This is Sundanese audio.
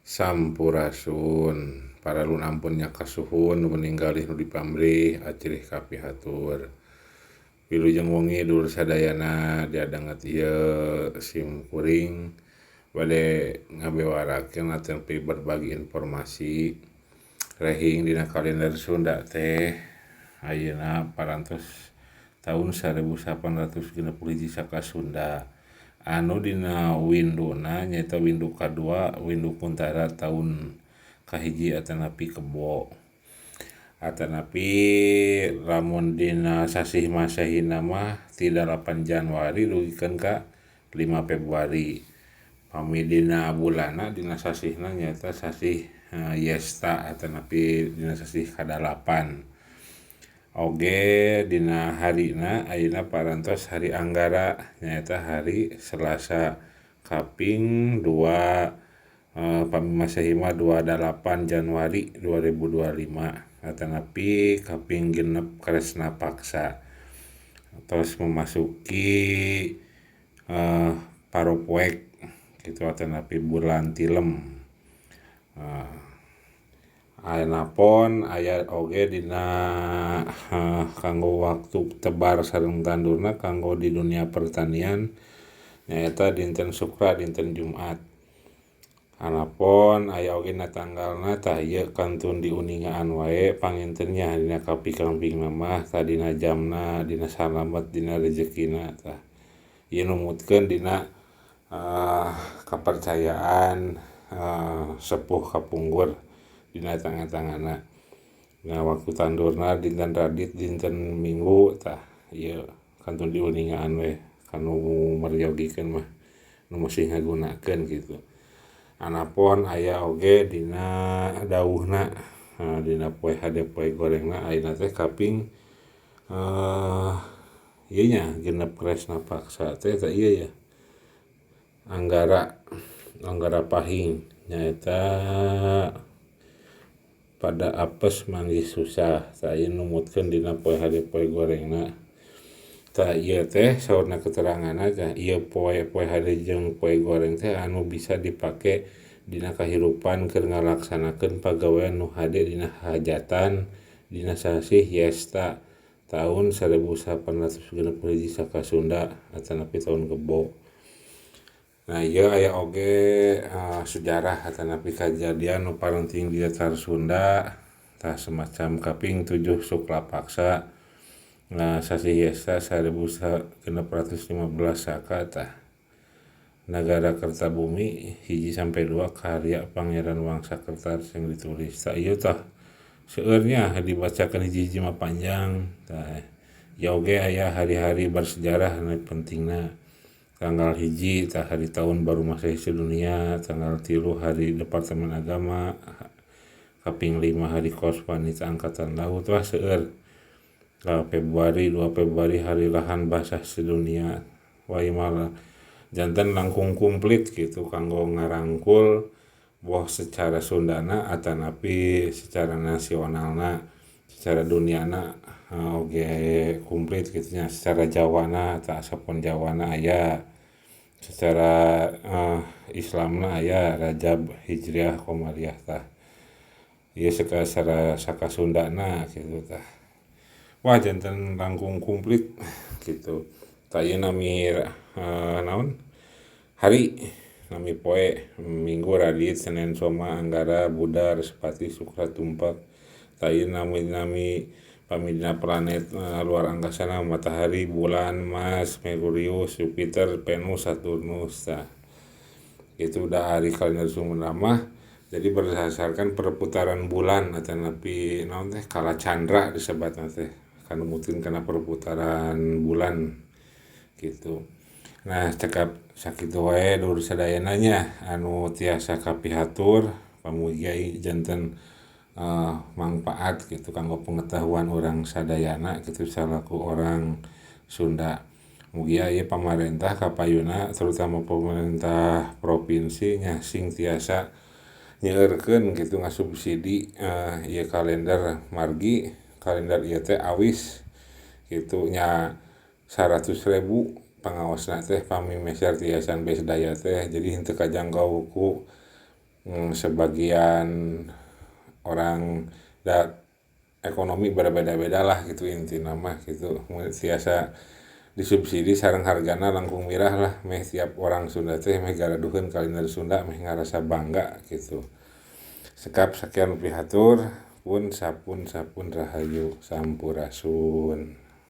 Sampurasun paralun ampun nya kasuhun nu meninggalih nu dipamrih acirih kapihatur. Wilujeng wengi dulur sadayana diadanget ieu sim kuring bade ngabewarakeun atanapi berbagi informasi rehing dina kalender Sunda teh ayeuna parantos tahun 1861 Saka Sunda anu dina winduna nyaeta windu kadua windu kuntara tahun kahiji atanapi kebo atanapi lamun dina sasih Masehina mah ti 8 Januari dugikeun ka 5 Februari. Pami dina bulanna dina sasihna nyaeta sasih Yesta atanapi dina sasih kadalapan. Oge dina harina ayeuna parantos hari Anggara nyaeta hari Selasa kaping 2 pami Masehi mah 28 Januari 2025 atanapi kaping 6 Kresna Paksa. Terus memasuki paropoek kitu atanapi bulan tilem. Anapon aya oge dina kanggo waktu tebar sareng tandurna kanggo di dunia pertanian nyaeta dinten Sukra dinten Jumat. Anapon aya oge na tanggalna tah ieu kantun diuningaan wae panginten nya dina kapikang-pingna mah tah dina jamna dina salamet dina rejekina tah. Ieu numutkeun dina kapercayaan sepuh kapungkur dina tangan-tanganna. Nah waktu tandurna dinten Radit dinten Minggu tah ieu kantun diuningaan we kanu meryogikeun mah nu masih ngagunakeun kitu. Anapon aya oge dina dawuhna dina poe hade poe gorengna ayeuna teh kaping ieu nya 6 Kresna Paksa teh tah ieu ya. Anggara Anggara Pahing nyaeta pada apes manggih susah tah ieu numutkeun dina poe hade poe gorengna. Tah ieu teh saurna keteranganna tah ieu poe poe hade jeung poe goreng teh anu bisa dipake dina kahirupan keur ngalaksanakeun pagawean nu hade dina hajatan dina sasih Yesta tahun 1861 Saka Sunda atanapi tahun Kebo. Nah ieu aya oge sejarah atanapi kajadian nu parenting di datar Sunda tah semacam kaping 7 Sukla Paksa nah sasih Yesta 1615 Saka tah. Nagara Kertabumi 1 sampai 2 karya Pangeran Wangsakerta yang ditulis. Tah ieu tah seueur nya dibacakeun hiji-hiji mah panjang tah. Ieu oge aya hari-hari bersejarah anu pentingna. Tanggal 1 tah hari tahun baru Masehi sedunia, tanggal 3 hari Departemen Agama, kaping 5 hari Korps Wanita Angkatan Laut, wah seueur. Februari 2 Februari hari lahan basah sedunia. Wah ieu mah janten langkung komplit gitu kanggo ngarangkul boh secara Sundana atanapi secara nasionalna, secara duniana oge komplit kitu nya secara Jawana tah asapon Jawana aya secara Islamna aya Rajab Hijriah Komariah tah. Ieu secara Saka Sundana kitu tah. Wah janten langkung komplit kitu. Tah ieu nami naon? Hari nami poe Minggu Radit Senin Soma Anggara Buda Respati Sukra Tumpak. Tah ieu nami-nami pami dina planet luar angkasa matahari, bulan, Mars, Merkurius, Jupiter, Venus, Saturnus tah. Itu udah hari kalender Sunda mah jadi berdasarkan perputaran bulan atanapi naon teh kala candra disebatna teh kanu mungkin kana perputaran bulan gitu. Nah cekap sakitu wae dulur sadayana nya anu tiasa kapihatur pamugi janten mangpaat gitu kanggo pengetahuan urang sadayana kitu salaku orang Sunda. Mugia ieu pamarentah kapayuna terutama pemerintah provinsi nya sing tiasa nyeurkeun kitu ngasubsidi ieu kalender margi kalender ieu teh awis kitu nya 100.000 pangaosna teh pami meser ti Yayasan Besdaya teh jadi henteu kajangkau ku Sebagian orang da ekonomi berbeda-beda lah gitu, intina mah gitu tiasa disubsidi sareng hargana langkung mirah lah, meh tiap orang Sunda teh meh garaduheun kuliner Sunda, meh ngarasa bangga gitu. Sekap, sakian pihatur pun, sapun sapun, rahayu, sampurasun.